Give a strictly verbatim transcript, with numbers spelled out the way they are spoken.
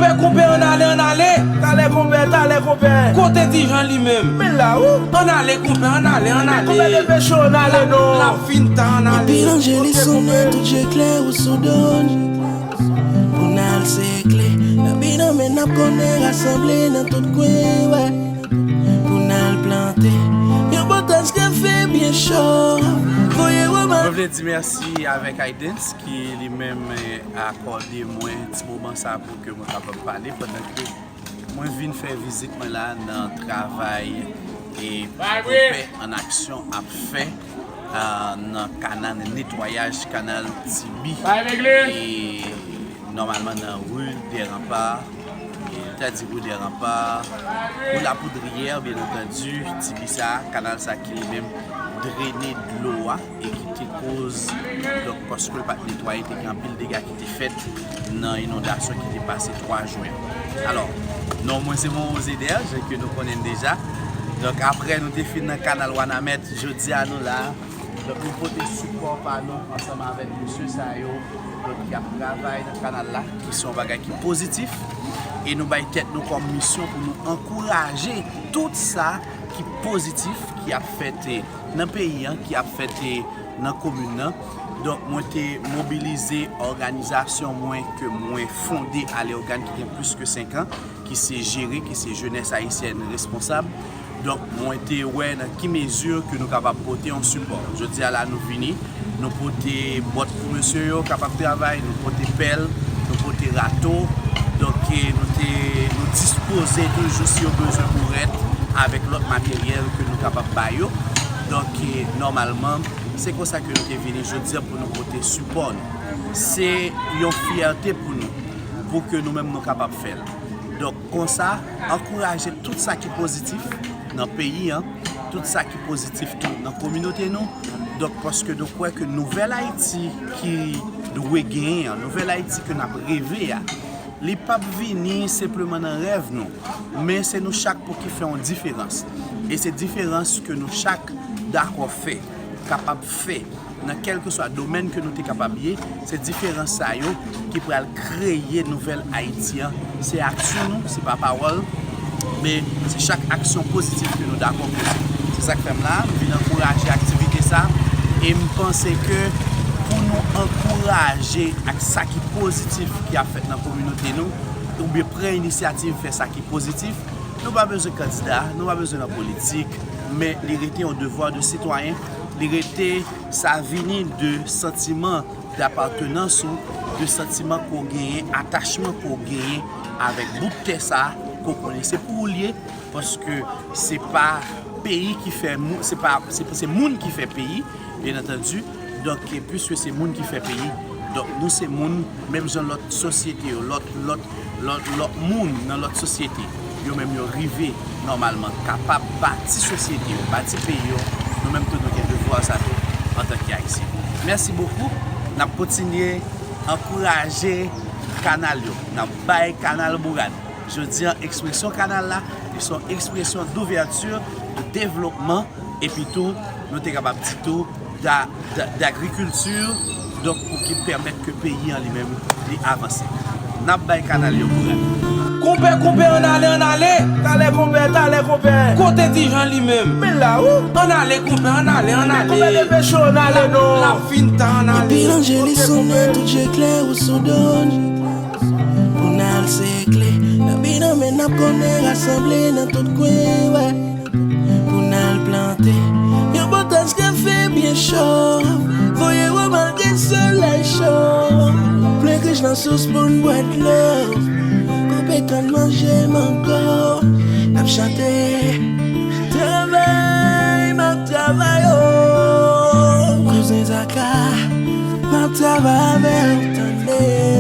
Konpè, konpè, ann ale, ann ale. Talè, konpè, talè, konpè. Kote Ti Jan li menm? Men la, ou. Ann ale, konpè, ann ale, ann ale. Konpè, depeche w, ann ale, non. L ap fin tan, ann ale. Epi lanje li sonnen, tout je klè ou sou do n. Pou n al sekle, nan bi nan men n ap konnen rasanble nan tout kwen, wè. Pou n al plante yon pòtaj kafe byen cho. Voye wè. Mwen vle di mèsi avèk Aidens ki li menm, eh, akòde mwen ti moman sa pou ke mwen kapab pale pandan ke mwen vin fè vizit mwen la nan travay e Konpè an Aksyon ap fè, ah, nan kanal, nan netwayaj kanal Tibi. E nòmalman nan Rue des Remparts, e ta di Rue des Remparts, Rue La Poudrière, byen antandi, Tibi sa, kanal sa ki li menm drene dlo a e ki te koz, donk, paske l pa t netwaye, te gen anpil dega ki te fèt nan inondasyon ki te pase twa jen. Alò, non mwen se Monrose Eder, jan ke nou konnen deja. Donk, apre nou te fin nan kanal Wanament, jodi a nou la. Donk, nou pote sipò pa nou ansanm avèk mesye sa yo, donk, ki ap travay nan kanal la, ki se yon bagay ki pozitif. E nou bay tèt nou kòm misyon pou nou ankouraje tout sa ki pozitif ki ap fèt, eh, nan peyi an, ki ap fèt, eh, nan komin nan. Donk, mwen te mobilize òganizasyon mwen ke mwen fonde Aleogàn ki gen plis ke senk an, ki se Jere, ki se Jeunesse Haïtienne Responsable. Donk, mwen te wè nan ki mezi ke nou kapab pote yon sipò. Jodi a la, nou vini, nou pote bòt pou mesye yo kapab travay, nou pote pèl, nou pote rato. Donk, eh, nou te, nou dispoze toujou si yo bezwen bourèt avèk lòt materyèl ke nou kapab ba yo. Donk, eh, nòmalman, se konsa ke nou te vini jodi a pou nou pote sipò nou. Se yon fyète pou nou, pou ke nou menm nou kapab fè l. Donk, konsa, ankouraje tout sa ki pozitif nan peyi an, tout sa ki pozitif tou nan kominote nou. Donk, paske nou kwè ke nouvèl Ayiti ki dwe genyen an, nouvèl Ayiti ke n ap reve a, li p ap vini senpleman nan rèv nou, men se nou chak pou ki fè yon diferans. E se diferans ke nou chak dakò fè, kapab fè, nan kèlkeswa domèn ke nou te kapab ye, se diferans sa yo ki pral kreye nouvèl Ayiti an. Se aksyon nou, se pa pawòl, men se chak aksyon pozitif ke nou dakò poze. Se sa k fè m la, m vin ankouraje aktivite sa, e m panse ke pou nou ankouraje ak sa ki pozitif ki ap fèt nan kominote nou, oubyen pran inisyativ fè sa ki pozitif, nou pa bezwen kandida, nou pa bezwen nan politik, men li rete yon devwa de sitwayen, li rete sa vini de santiman dapatenans ou, de santiman ke w genyen, atachman ke w genyen avèk bout tè sa ke w konnen se pou ou l ye, paske se pa peyi ki fè moun, se pa, se, se moun ki fè peyi, byen antandi. Donk, piske se moun ki fè peyi, donk nou se moun, menm jan lòt sosyete yo, lòt, lòt, lòt, lòt moun nan lòt sosyete, yo menm yo rive nòmalman kapab bati sosyete yo, bati peyi yo, nou menm tou nou gen devwa sa tou antanke Ayisyen. Mèsi bokou. N ap kontinye ankouraje kanal yo. N ap bay kanal bourad. Jodi an, ekspresyon kanal la, li se yon ekspresyon douvèti, de devlopman, epi tou, nou te kapab di tou, da, da, dagrikilti, donk, pou ki pèmèt ke peyi an li menm, li avanse. N ap bay kanal yo bourad. Konpè, konpè, ann ale, ann ale. Talè, konpè, talè, konpè. Kote Ti Jan li menm? Men la, ou. Ann ale, konpè, ann ale, ann ale. Konpè, depeche w, ann ale, non. L ap fin tan, ann ale. Epi lanje li sonnen, tout je klè ou sou do n. Pou n al sekle, nan bi nan men n ap konnen rasanble nan tout kwen, wè. Pou n al plante yon pòtaj kafe byen cho. Voye wè malgre solèy cho. Plen krich nan sous pou n bwè dlo. Koupe kann manje mango. N ap chante. Travay, m ap travay, o. Kouzen Zaka, m ap travay avè w, tande.